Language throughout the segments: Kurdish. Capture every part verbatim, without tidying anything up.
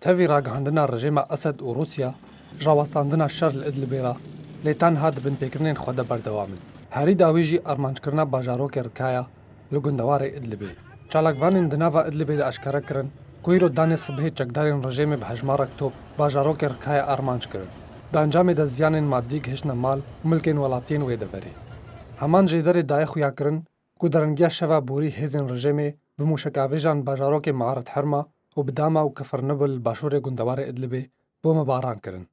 Tevî ragihandina rejêma Esed û Rûsya ji rawestandina şer li Idlibê re, lê tenha di binpêkirinên xwe de berdewam in. Herî dawî jî armanckirina bajarokê Rikaya li gundewarê Idlibê. Çalakvanên di nava Idlibê de eşkere kirin ku îro danê sibhê çekdarên rejêmê bi hejmarek top bajarokê Rikaya armanc kirin. Di encamê de ziyanên madî gihiştine mal û milkên welatiyên wê deverê. Heman jêderê daye xuyakirin ku derengiya şeva borî hêzên rejêmê bi mûşekavêjan bajarokê Maaret Herma û bi Dama û Kefernibul li başûrê gundewarê Idlibê bomebaran kirin.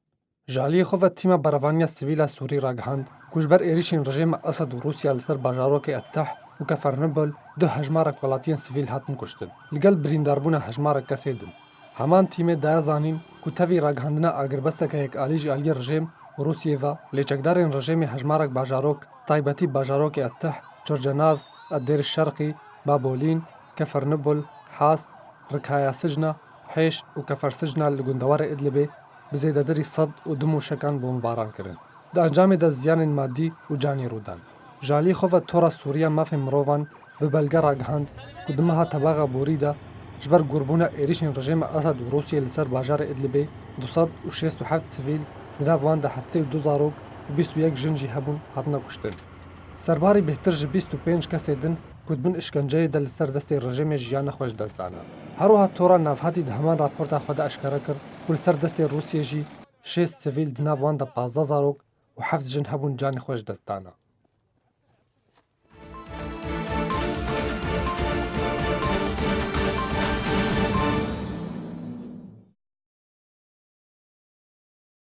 Ji aliyê xwe ve tîma berevaniya sivîl a Sûrî ragihand ku ji ber êrîşên rejêma Esed û Rûsya li ser bajarokê Etteh û Kefernibul du hejmarek welatiyên sivîl hatin kuştin, li gel birîndarbûna hejmarek kesê din. Heman tîmê daye zanîn ku tevî ragihandina agirbesteke yekalî ji aliyê rejêm û Rûsiyê ve, lê çekdarên rejêmê hejmarek bajarok, taybetî bajarokê Etteh, Çircenaz, Edêr Şerqî, Babolîn, Kefernibul, Has, Rikaya Sicna, Hêş û Kefer Sicna li gundewarê Idlibê bi zêdetirî sed û du mûşekan bombebaran kirin. Di encamê de ziyanên madî û canî rû dan. Ji alî xwe ve Tora Sûriya Mafên Mirovan bi belge ragihand ku di meha Tebaxa Borî de ji ber gorbûna êrîşên rejêma Esed û Rûsiyê li ser bajarê Idlibê du sed û şêst û heft sivîl, di nav wan de heftê û du zarok û bîst û yek jin jî hebûn, hatine kuştin. Serbarî bêhtir ji bîst û pênc kesê din ku di bin îşkenceyê de li ser destê rejêmê jiyana xwe ji dest dana. Her wiha Tora Navhatî di heman raporta xwe de eşkere kir ku li ser destê Rûsiyê jî şêst sivîl, di nav wan de pazdeh zarok û heft jin hebûn, canê xwe ji dest dana.